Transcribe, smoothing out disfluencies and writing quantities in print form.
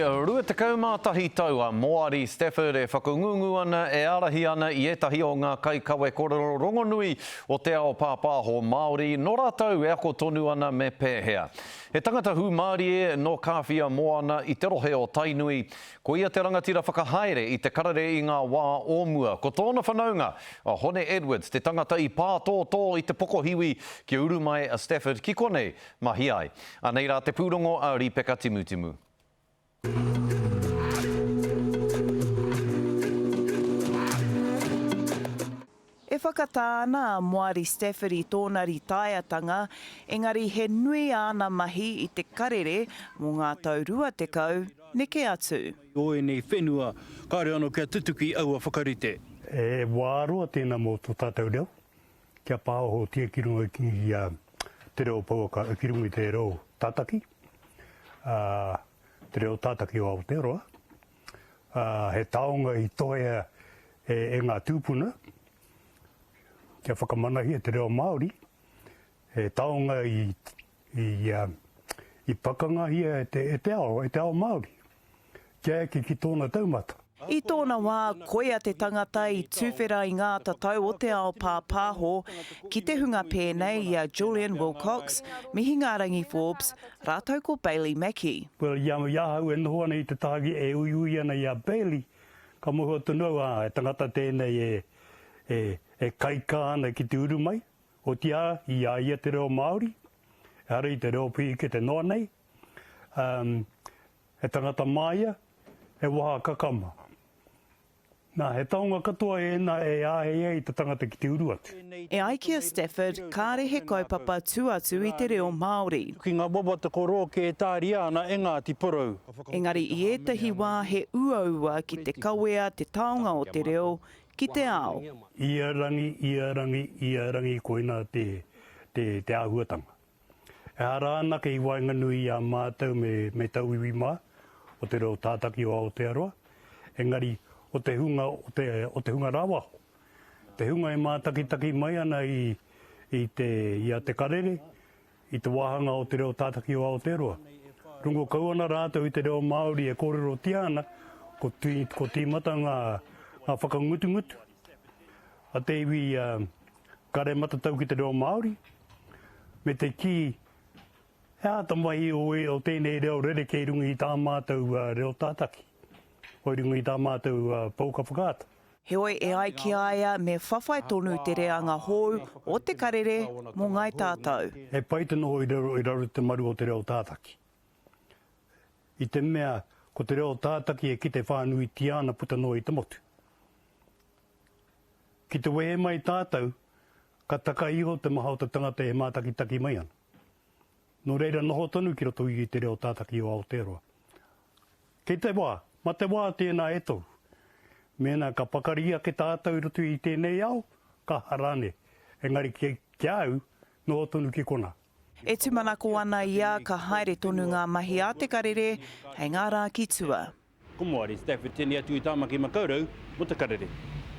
21 tau a Moari Stafford e whakangungu ana, e ārahi ana i ētahi o ngā kaikawe kōrero rongonui o te ao pāpāho Māori, nō rātou e ako tonu ana me pēhea. He tangata hūmārie nō Kāwhia Moana i te rohe o Tainui, ko ia te rangatira whakahaere i te karere i ngā wā o mua. Ko tōna whanaunga, a Hone Edwards, te tangata i pātōtō i te pokohiwi kia uru mai a Stafford ki konei mahi ai. Anei rā te pūrongo a Rīpeka Timutimu. E whakatā ana a Moari Stafford i tōna ritaeatanga, engari he nui āna mahi i te karere mō ngā tau 20 neke atu. O ēnei whenua, kāore anō kia tutuki aua whakarite. He wā roa tēnā mō tō tātou reo, kia pāohotia ki runga ki te reo pouaka, ki runga i te reo tātaki, ā, te reo tātaki o Aotearoa. Ā, he taonga i tohea e, e ngā tūpuna kia whakamanahia te reo Māori, he taonga i, i, i pakangahia e te, e te ao, e te ao Māori, kia eke ki tōna taumata. I tōna wā, koia te tangata i tuwhera i ngā tatau o te ao pāpāho ki te hunga pēnei i a Julian Wilcox, Mihingārangi Forbes, rātou ko Bailey Mackie. Well, i a, i ahau e noho ana i te taha e uiui ana i a Bailey, ka mōhio tonu au, ā, he tangata tēnei e, e, e kaikā ana ki te uru mai, otīā, i a ia te reo Māori, ehara i te reo pihikete noa nei, um, He tangata māia, he waha kakama. Nā, he taonga katoa ēnā e āhei ai te tangata ki te uru atu. E ai ki a Stafford, kāre he kaupapa tū atu i te reo Māori. Ki ngā wawata korōke e tāria ana e Ngāti Porou. Engari i ētahi wā he uaua ki te kawea te taonga o te reo ki te ao. Ia rangi, ia rangi, ia rangi koinā te, te, te āhuatanga. Ehara anake i waenganui i a mātou me, me tauiwi mā, o te reo tātaki o Aotearoa, engari o te hunga, o te, o te hunga rāwaho, te hunga e mātakitaki mai ana i, i te, i a Te Karere, i te wāhanga o te reo tātaki o Aotearoa. Rongo kau ana rātou i te reo Māori e kōrerotia ana, ko, tī, ko tīmata ngā, ngā whakangutungutu a te iwi, Kare matatau ki te reo Māori, me te kī, he aha te mahi o, o tēnei reo rerekē i runga i tā mātou reo tātaki, o i runga i tā mātou pouaka whakaata. Heoi, e ai ki a ia, me whawhai tonu te reanga hou o Te Karere mō Ngāi Tātou. He pai te noho i raro i raro i te maru o te reo tātaki. I te mea, ko te reo tātaki e kite whānuitia ana puta noa i te motu. Ki te wehe mai tātou, ka taka iho te maha o te tangata e mātakitaki mai ana. Nō reira noho tonu ki roto i te reo tātaki o Aotearoa. Kei te wā, ma te wā tēnā e tohu. Mēnā ka pakari ake tātou i roto i tēnei ao, ka aha rānei. Engari ki a au, noho tonu ki konā. E tūmanako ana ia ka haere tonu ngā mahi a Te Karere hei ngā rā ki tua. Ko Moari Stafford tēnei atu i Tāmaki Makaurau mō Te Karere.